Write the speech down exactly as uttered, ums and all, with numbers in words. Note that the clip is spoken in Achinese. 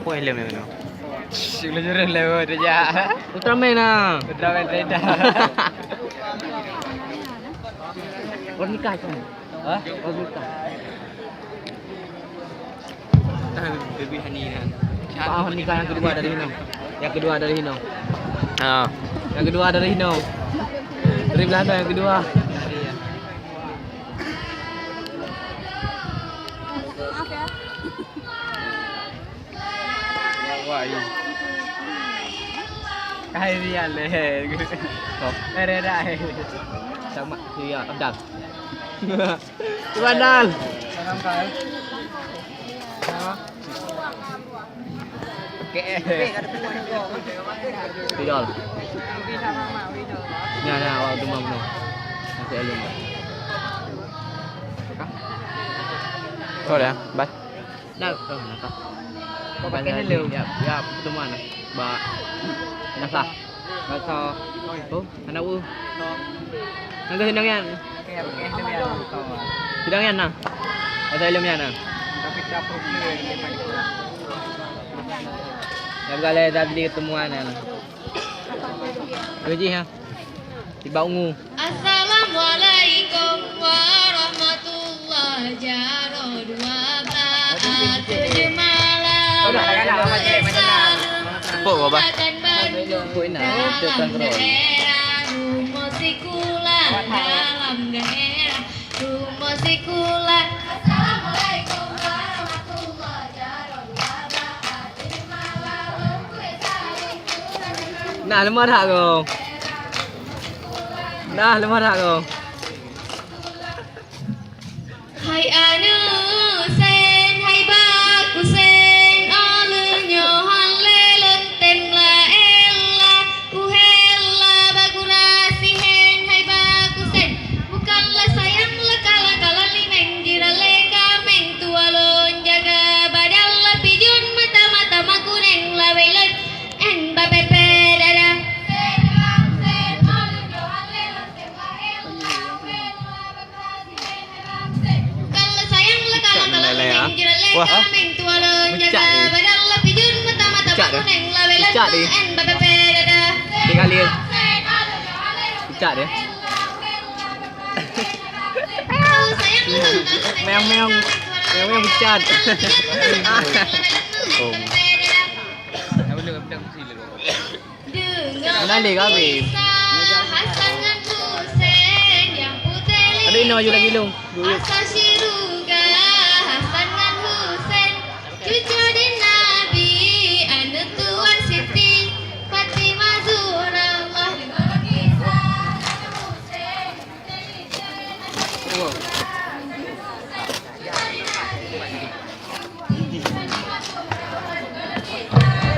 Poin lem lem. Ulun jurus lem tu ja. Ultraman ah. Ultraman Reda. Orang nikah tu. Hah? Orang nikah. Baby Hani kan. Baby Hani kan yang kedua dari Hino. Yang kedua dari Hino. Ha. Yang kedua dari Hino. Dari Belanda yang kedua. Wah, iya. Hai, iya, leh. Kok? Ada, ada. Sama, iya, Abdal. Abdal. Oke. Abdal. Nah, nah, awak demam tu. Masih alun. Kau dah, bye. Dah, oh, nakah. Kau pakai dulu. Ya, ya, pertemuan. Ba, nasa. Nasa. Oh, anak u. Nang sidang nyan. Sidang nyan nah. Nasa ilmu nyan nah. Tapi tak perlu. Ya, bukan lah, tadi ketemuan kan. Uji ha. Tiba ungu. Assalamualaikum warahmatullahi, jaroe dua blah ateueh jeumala. Apa, Baba? Makan bandum dalam daerah, rumoh sikula dalam daerah, rumoh sikula. Assalamualaikum warahmatullahi, jaroe dua blah ateueh jeumala. Nah, leumah that kong. Nah, leumah that kong. Hai aneuk Husen, hai bak Husen, oh leuh nyoe han lé lôn tem laén la, uhel la bak gura sihen, hai bak Husen. Bukan la sayang la kala-kala limeng, jirat lé kaméng tuha lôn jaga, badan la pijun, mata-mata makuneng, lawét lôn en bak pépé dada. Kalau sayang la kala-kala limeng, jirat lé kaméng tuha lôn jaga, badan la pijun, mata-mata makuneng, lawét lôn en bak pépé dada. Tinggal dia. Pucat dia. Meong-meong. Meong-meong pucat. Oh. Menalih kami. Ada inoe laju lagi lu.